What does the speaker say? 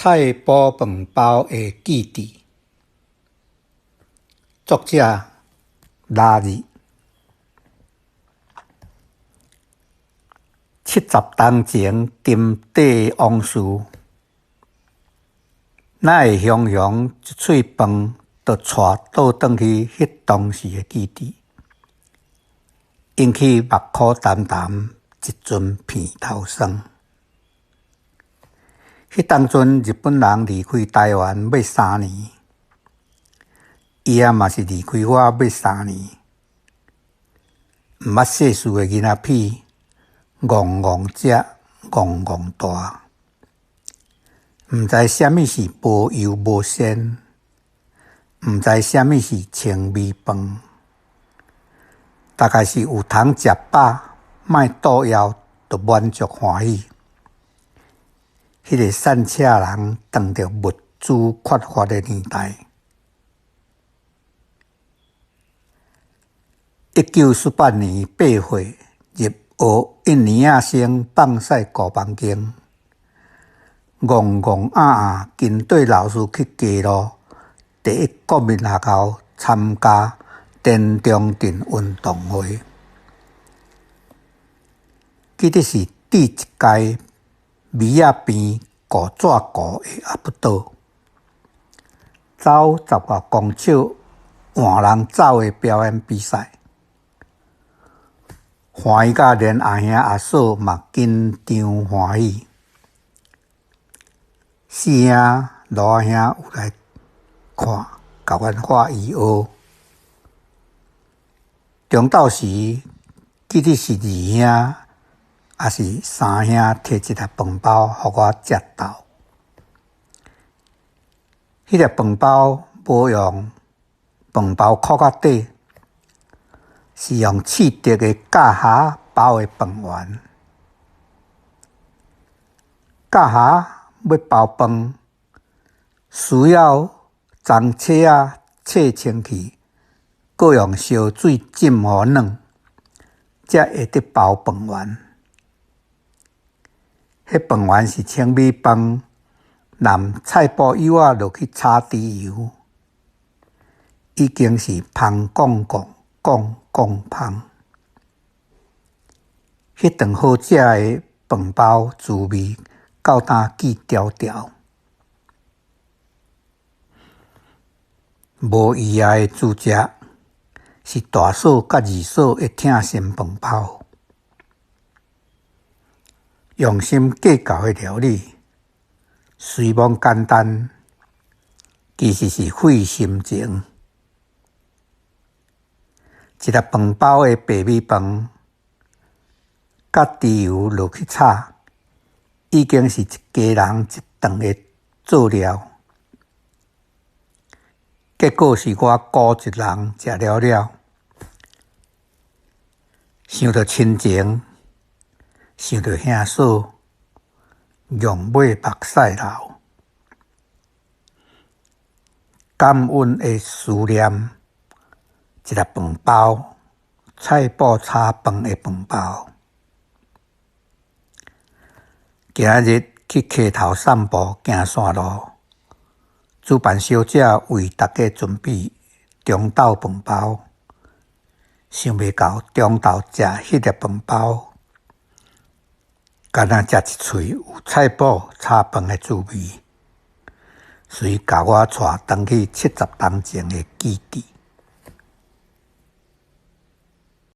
菜脯飯包的記憶，作者拉日。70冬前沉底往事，哪會雄雄一喙飯就帶倒轉去彼當時的記憶，引起目箍澹澹一陣鼻頭酸。彼當陣日本人離開臺灣欲3年，伊仔嘛是離開我欲3年。毋捌世事的囡仔作，戇戇食，戇戇大，毋知啥物是無油無鮮，毋知啥物是清味飯，大概是有通食飽，莫肚枵就滿足歡喜。彼个散赤人當著物資缺乏的年代。1948年8歲入學一年仔生放屎顧房間，戇戇仔仔跟綴老師去街路第一國民學校參加田中鎮運動會，記得是佇一屆米仔邊顧紙糊的阿不倒，走十外公尺換人走的表演比賽，歡喜甲連阿兄阿嫂嘛緊張歡喜。四兄羅阿兄有來看，共阮發伊學。中晝時記得是二兄抑是三兄提一粒飯包予我食斗。彼粒飯包無用飯包殼仔底，是用刺竹的架箬包的飯圓。架箬欲包飯，需要鬃切仔切清氣，閣用燒水浸予軟，才會得包飯圓。彼飯圓是清米飯，淋菜脯油仔落去炒豬油，已經是芳摃摃摃摃芳。彼頓好食的飯包滋味，到今記牢牢。無意外的主食是大嫂佮二嫂的疼心飯包。用心計較的料理，雖罔簡單，其實是費心情。一粒飯包的白米飯，佮豬油落去炒，已經是一家人一頓的做料。結果是我孤一人食了了，想著親情，想著兄嫂，用尾目屎流。感恩的思念，一粒飯包，菜脯炒飯的飯包。今仔日去溪頭散步行山路，主辦小姐為大家準備中晝飯包，想袂到中晝食彼粒飯包，敢若食一喙有菜脯炒飯的滋味，遂共我帶轉去70冬前的記憶。